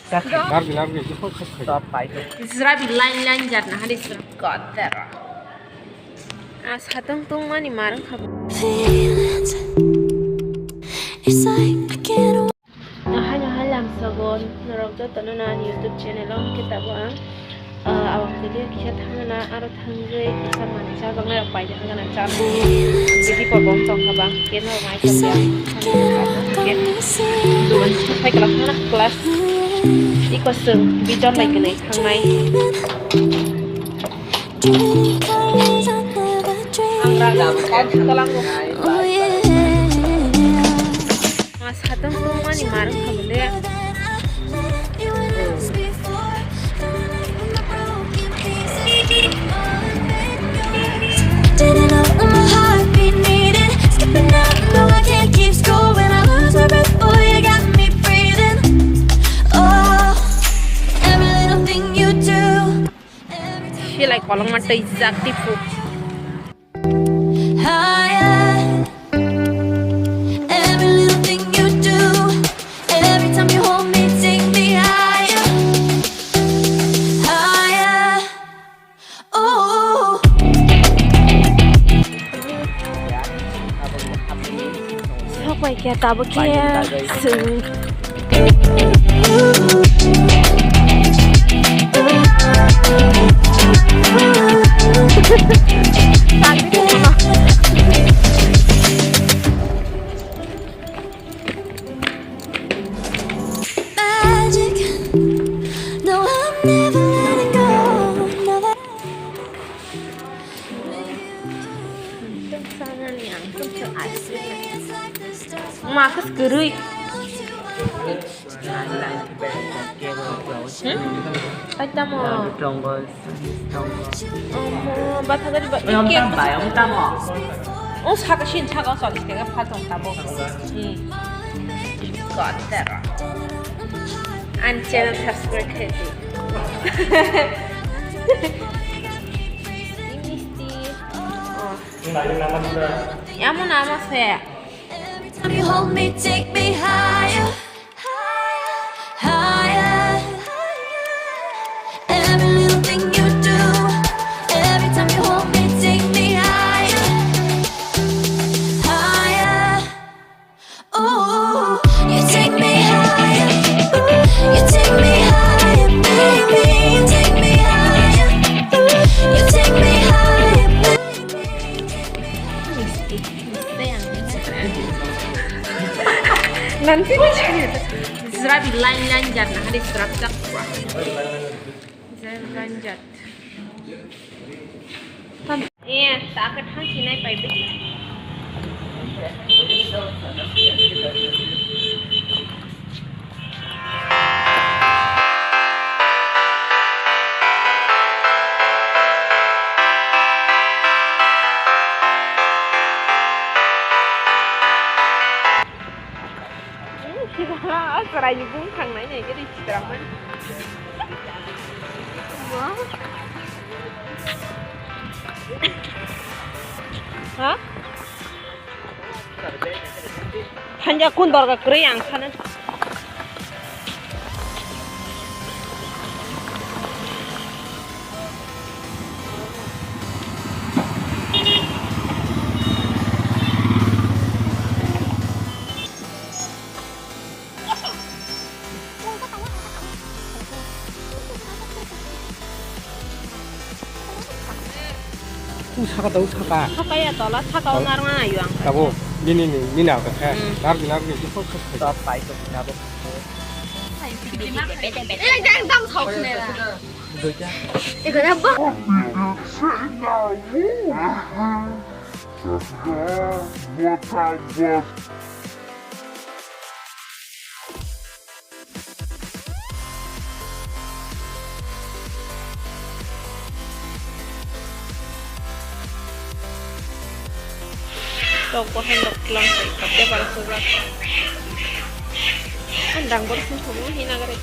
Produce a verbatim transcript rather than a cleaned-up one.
Nargi, nargi, jepho khas khai. Jrabi line line jat na hari sra kotor. A satong tong mani marang khabo. Feelings. It's like I can't. Ahai no hai lamsogo norok joto no na ani YouTube channel o hwnkhe tabuk ang, ah, awang twi kisa thangna aro thangwi kisa manwi chabaknai rok paida hwnkhana chabwi. Bidi kolbom tongkha ba khe norok mai tongya. Dogan sai kla thangna class iko chwng bijon bai kwnwi thangnai. Ang rang da, kau kalango. Ma satong tong mani marang khamle. Didn't know my heart be needing. Skipping out, no, I can't keep score. When I lose my breath, boy, you got me breathing. Oh, every little thing you do. Silai kolokma twijak tipu. Higher. Every little thing you do, every time you hold me, take me higher, higher. Oh. Sok bai khe tabuk khe chwng. Magic. No, I'm never letting go. No, that Tung sana ni ang tung tung asli. Ma, aku segerui. Hmm? Ai tamo. Omo, batagari ba. Om tam bai, om tamo. O saka sin saka solis kega phaltong tamo. Hmm. Kotor. An channel subscribe khe di. Misti. Oh. Amo nama se. Every time you hold me, take me higher, higher, higher. Every little thing you do, every time you hold me, take me higher, higher. Ooh, you take me higher. Ooh, you take me higher, baby. You take me higher. Ooh, you take me higher, baby. Nanti. Jrabi line line jat na hari jrab jak. Jrabi line jat. Eh, tak thang sinai pai bi. Chwraini bung thangnai nai khe chwrangmani. Ha? Thangya kun dorga kwrwi ang sana. U saka tau saka. Saka ya tola, saka o narwna ayo ang. Tabo, nini ni, nini apa kha? Hmm. Narbi narbi, itu kok kok. Top five to tabo. Eh, jangan tang sok ne. Doita. Iko na ba. Tok bahan rok tlang kai kap de para sujak. Andang bor sung sung hina gare.